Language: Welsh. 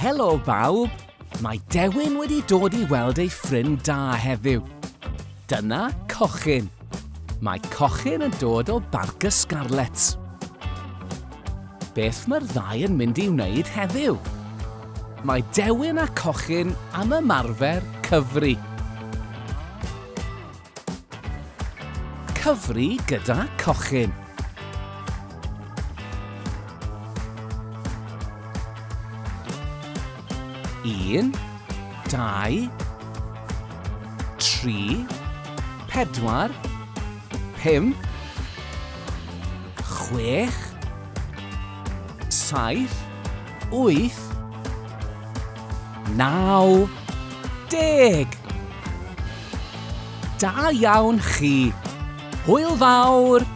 Helo bawb! Mae Dewin wedi dod i weld ei ffrind da heddiw. Dyna Cochyn. Mae Cochyn yn dod o Barc y Scarlets. Beth mae'r ddau yn mynd i wneud heddiw? Mae Dewin a Cochyn am ymarfer cyfri. Cyfri gyda Cochyn. Un, dau, tri, pedwar, pump, chwech, saith, wyth, 90! Da iawn chi! Hwyl fawr!